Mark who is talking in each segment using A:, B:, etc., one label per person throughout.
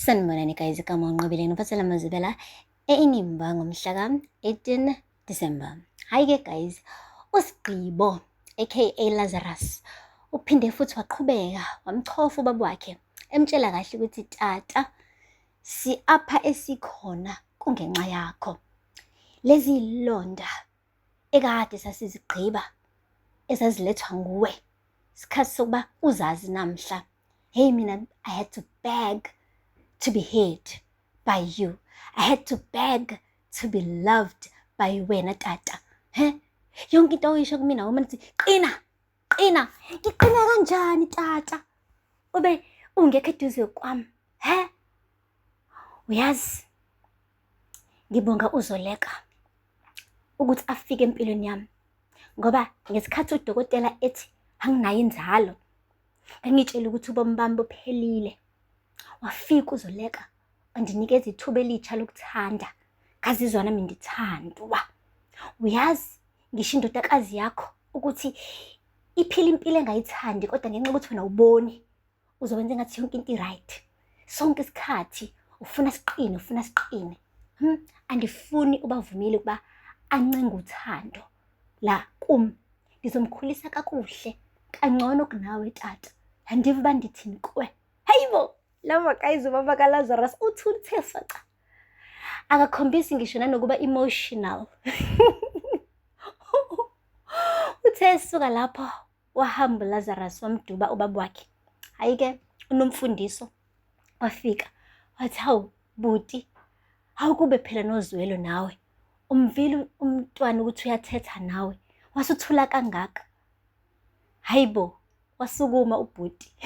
A: Sanibonani guys, igama uNqobile ngiphathela amazibela e-Inimba ngomhla ka-18 December. Hhayi-ke guys, uSigqibo aka Lazarus uphinde futhi waqhubeka wamchofa ubaba wakhe emtshela kahle ukuthi tata si-apha esikhona kungenxa yakho. Lezi londa ekade sasizigqiba ezazilethwa nguwe isikhathi sokuba uzazi namhla. Hey mina, I had to beg to be heard by you. I had to beg to be loved by wena tata. He? Yonke into oyisho kumina uma nithi qina, qina. Ngiqina kanjani tata? Ube ungekho eduze kwami. He? Uyazi ngibonga uZoleka ukuthi afike empilweni yami ngoba ngesikhathi udokotela ethi anginayo inzalo engitshela ukuthi ubomi bami buphelile. Wafika uZoleka wandinikeza ithuba elitsha lokuthanda, ngazizwa nami ngithandwa. Uyazi ngisho indodakazi yakho ukuthi iphila impilo engayithandi kodwa ngenxa yokuthi wena awuboni uzokwenza engathi yonke into i-right. Sonke isikhathi ufuna siqine, ufuna siqine. Andifuni ubavumile ukuba ancenge uthando la kum. Ngizomkhulisa kakuhle kangcono kunawe tata. Andiva uba ndithini kuwe. Hayibo, laba guys ubaba kaLazarus uthule uthe faca. Akakhombisi ngisho nanokuba emotional. Uthe esuka lapho wahamba uLazarus wamduba ubaba wakhe. Hhayi-ke uNomfundiso wafika wathi hawu buti, hawu kube phela nozwelo nawe. Umvile umntwana ukuthi uyathetha nawe, wasuthula kangaka. Hayi bo, wasukuma ubhuti.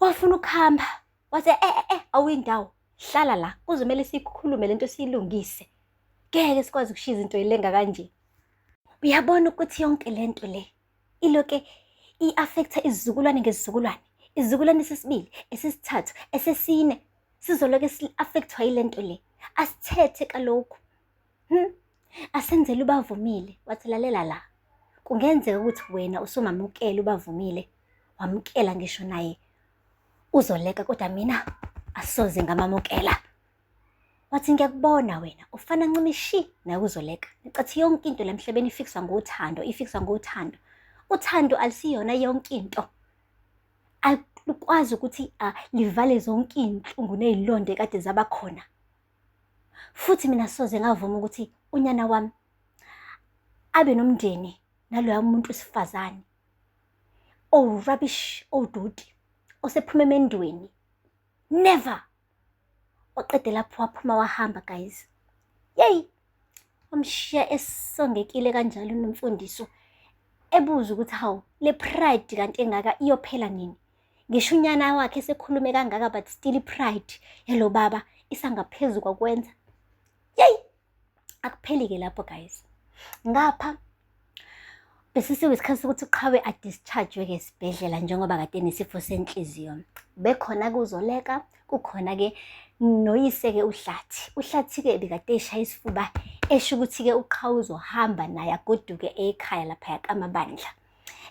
A: Wafuna ukuhamba, wathi eh eh eh awuyindawo, hlala la, kuzomele sikhulume lento siyilungise. Ngeke sikwazi ukushiya izinto yilenga kanje. Uyabona ukuthi yonke lento le iloke i-affecta izizukulwane ngezizukulwane, isizukulwane sesibili, esesithathu, esesine, sizoloke si-affectwa yile nto le. Asithethe kalokhu. Asenzele ubavumile, wathi lalela la. Kungenzeka ukuthi wena usumamukele ubavumile, wamukela ngisho naye uZoleka, kodwa mina asoze ngamamukela. Wathi ngiyakubona wena ufana ncimishi naye uZoleka. Ngicathi yonke into la emhlabeni ifikswa ngothando, ifikswa ngothando. Uthando alusiyona yonke into. Alukwazi ukuthi livale zonke iy'nhlungu ney'londa ekade zaba khona. Futhi mina soze ngavuma ukuthi unyana wami abe nomndeni naloya muntu wesifazane owu-rubbish, owudoti, osephuma emendweni. Never! Waqede lapho waphuma wahamba guys. Yeyi! Wamshiya esongekile kanjalo uNomfundiso ebuza ukuthi hawu le pride kanti engaka iyophela nini? Ngisho unyana wakhe esekhulume kangaka but still i-pride yalo baba isangaphezu kwakwenza. Yeyi! Akupheli-ke lapho guys. Ngapha bese sekuyisikhathi sokuthi uQhawe a-discharge-we-ke esibhedlela njengoba kade enesifo senhliziyo. Bekhona-ke uZoleka, kukhona-ke noyise-ke uHlathi. UHlathi-ke bekade eshaya isifuba esho ukuthi-ke uQhawe uzohamba naye agoduke ekhaya laphaya kaMabandla.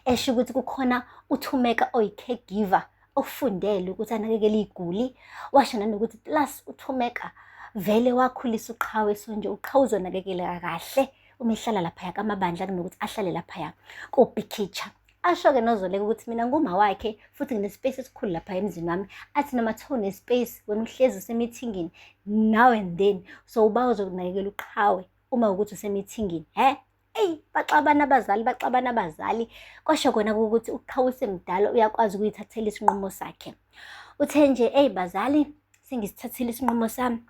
A: Esho ukuthi kukhona uThumeka oyi-caregiver ofundele ukuthi anakekele iy'guli. Washo nanokuthi plus uThumeka vele wakhulisa uQhawe so nje uQhawe uzonakekeleka kahle uma ehlala laphaya kaMabandla kunokuthi ahlale laphaya koBhikitsha. Asho-ke noZoleka ukuthi mina nguma wakhe futhi ngine-space esikhulu lapha emzini wami. Athi noma kuthiwa une-space wena uhlezi usemithingini now and then so uba uzokunakekela uQhawe uma ukuthi usemithingini he. Eyi baxabana abazali, baxabana abazali. Kwasho kona ukuthi uQhawe usemdala uyakwazi ukuyithathela isinqumo sakhe. Uthe nje eyi bazali sengisithathile isinqumo sami.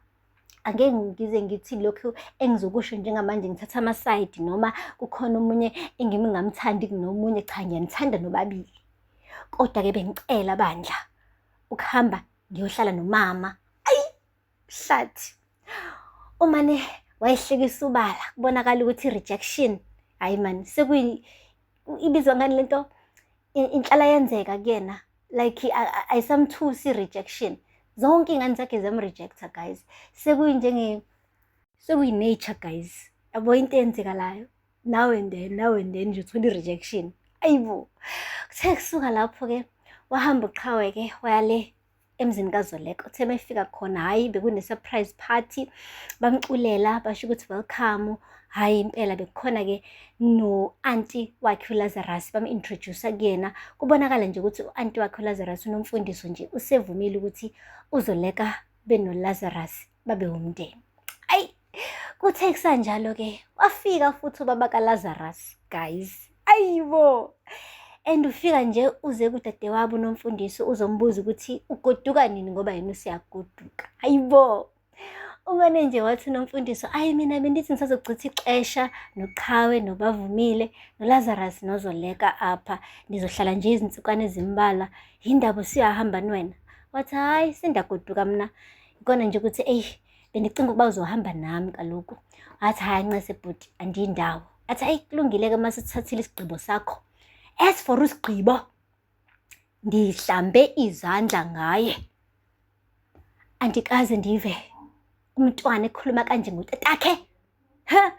A: Angeke ngize ngithi lokhu engizokusho njengamanje ngithatha amasayidi noma kukhona omunye engingamthandi kunomunye, cha ngiyanithanda nobabili. Kodwa-ke bengicela bandla ukuhamba ngiyohlala nomama. Ayi Hlathi. Umane wayehlekisa ubala kubonakala ukuthi i-rejection hayi mani sekuyi ibizwa ngani lento inhlala yenzeka kuyena like ayisamthusi i-rejection. Zonke iy'ngane zakhe ziyam-reject-a guys. Sekuyinjenge sekuyi-nature guys. Yabo into eyenzekalayo now and then, now and then nje uthola i-rejection. Ayibo. Kuthe kusuka lapho-ke wahamba uQhawe-ke waya le Emzini kaZoleka. Uthe uma efika khona, hhayi bekune-surprise party, bamculela basho ukuthi welcome. Hhayi impela bekukhona-ke no-anti wakhe uLazarus, bam-introduce-a kuyena. Kubonakala nje ukuthi u-anti wakhe uLazarus uNomfundiso nje usevumile ukuthi uZoleka benoLazarus babe wumndeni. Ayi, kuthe kusanjalo-ke wafika futhi ubaba kaLazarus, guys. Ayibo! And ufika nje uze kudadewabo uNomfundiso uzombuza ukuthi ugoduka nini ngoba yena useyagoduka. Hayibo! Umane nje wathi uNomfundiso, ayi mina bendithi ngisazochitha ixesha noQhawe noBavumile noLazarus noZoleka apha. Ndizohlala nje izinsukwana ezimbalwa. Yindaba usuyahamba wena? Wathi hhayi sendiyagoduka mna. Ikona nje ukuthi eyi bendicinga ukuba uzohamba nami kaloku. Wathi hhayi ncese bhuti andiyindawo. Athi ayi kulungile-ke uma sithathile isigqibo sakho. As for usigqibo, ndihlambe izandla ngaye. Andikaze ndive umntwana ekhuluma kanje ngotatakhe. Ha?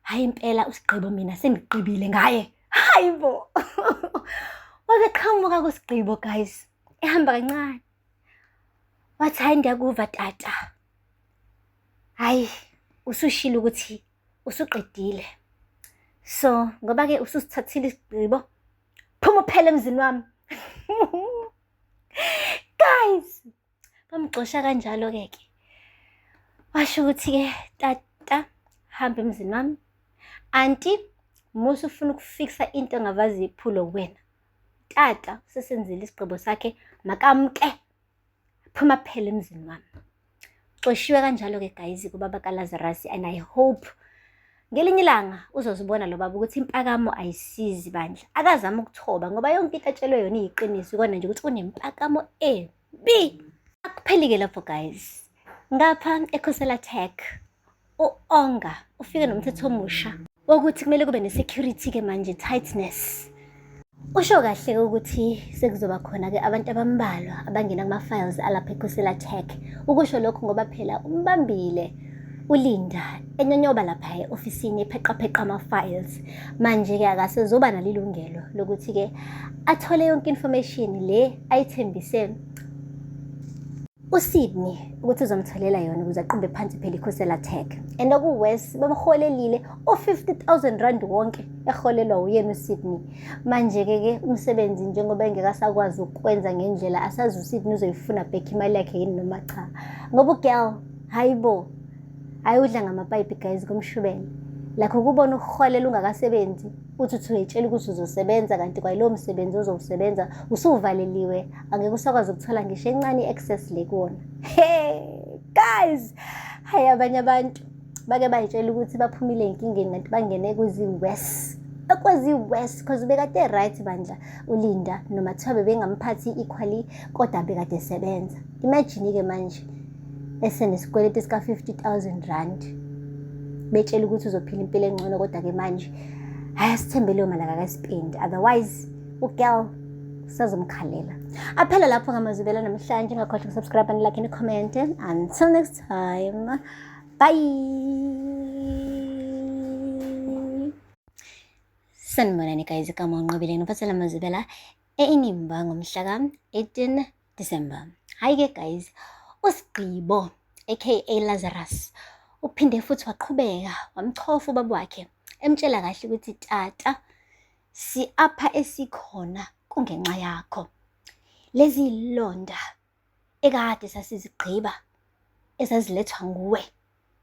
A: Hayi impela usigqibo mina sendigqibile ngaye. Hayi bo. Wabeqhamuka kusigqibo guys. Ehamba kancane. Wathi hayi ndiyakuva tata. Hayi usushilo ukuthi usuqedile. So ngoba ke ususithathile isigqibo, phuma uphele emzini wami. Guys, bamgxosha kanjalo ke ke. Washo ukuthi ke tata hamba emzini wami. Anti musa ufuna ukufikisa into engavazi iphulo kuwena. Tata usesenzile isigqibo sakhe makamke. Phuma phela emzini wami. Xoshiwe kanjalo-ke guys kubaba kaLazarus and I hope ngelinye ilanga uzozibona lo baba ukuthi impakamo ayisizi bandla. Akazama ukuthoba ngoba yonke into atshelwe yona iyiqiniso ikona nje ukuthi unempakamo embi. Akupheli-ke lapho guys. Ngapha eKhosela Tech u-Onga ufike nomthetho omusha wokuthi kumele kube ne-security-ke manje tightness. Usho kahle ukuthi sekuzoba khona-ke abantu abambalwa abangena kuma-files alapha eKhosela Tech. Ukusho lokhu ngoba phela umbambile uLinda enyonyoba lapha e-ofisini epheqapheqa ama-files. Manje-ke akasezoba nalo ilungelo lokuthi-ke athole yonke information le ayithembise uSydney ukuthi uzomtholela yona ukuze aqumbe phansi phela iKhosela Tech. And okuwes bamholelile u-50,000 rand wonke eholelwa uyena uSydney. Manje-ke ke umsebenzi njengoba engekasakwazi ukwenza ngendlela asazi uSydney uzoyifuna back imali yakhe yini noma cha. Ngoba ugirl hayibo hayi udla ngamapayipi guys kumshubela. Lakho kubona ukuholela ungakasebenzi uthi uthi uyayitshela ukuthi uzosebenza kanti kwayilowo msebenzi ozowusebenza usuvaleliwe angeke usakwazi ukuthola ngisho encane i-access le kuwona. Hey guys, hayi abanye abantu bake bayitshela ukuthi baphumile ey'nkingeni kanti bangene kwezi-worse kwezi-worse because bekade right bandla uLinda noma kuthiwa bebengamphathi equally kodwa bekade esebenza. Imagine-ke manje esenesikweletu sika-50,000 rand betshela ukuthi uzophila impilo engcono kodwa-ke manje hhayi asithembe leyo mali akakaspendi otherwise ugirl usazomkhalela. Aphela lapho ngamazwibela namhlanje, ngakhohlwa ukusubscribe and like and comment. Until next time, bye. Sanibonani guys, igama uNqobile ngiphathela amazwibela e-Inimba ngomhla ka-18 December. Hhayi-ke guys, uSigqibo aka Lazarus uphinde futhi waqhubeka wamchofa ubaba wakhe emtshela kahle ukuthi tata si apha esikhona kungenxa yakho. Lezi londa ekade sasizigqiba ezazilethwa nguwe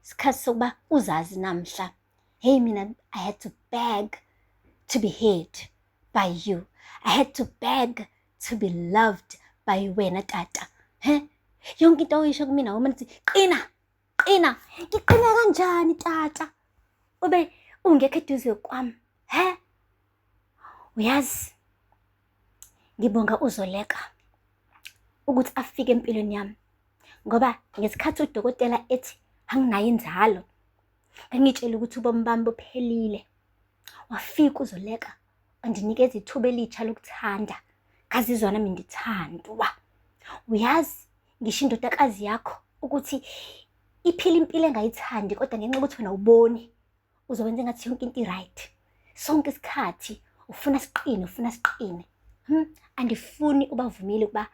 A: isikhathi sokuba uzazi namhla. Hey mina I had to beg to be heard by you. I had to beg to be loved by wena tata. He? Yonke into oyisho kumina uma nithi qina, qina. Ngiqina kanjani tata? Ube ungekho eduze kwami. He? Uyazi ngibonga uZoleka ukuthi afike empilweni yami ngoba ngesikhathi udokotela ethi anginayo inzalo ngangitshela ukuthi ubomi bami buphelile. Wafika uZoleka wandinikeza ithuba elitsha lokuthanda, ngazizwa nami ndithandwa. Uyazi ngisho indodakazi yakho ukuthi iphila impilo engayithandi kodwa ngenxa yokuthi wena awuboni uzowenza engathi yonke into i-right. Sonke isikhathi ufuna siqine, ufuna siqine. Andifuni ubavumile ukuba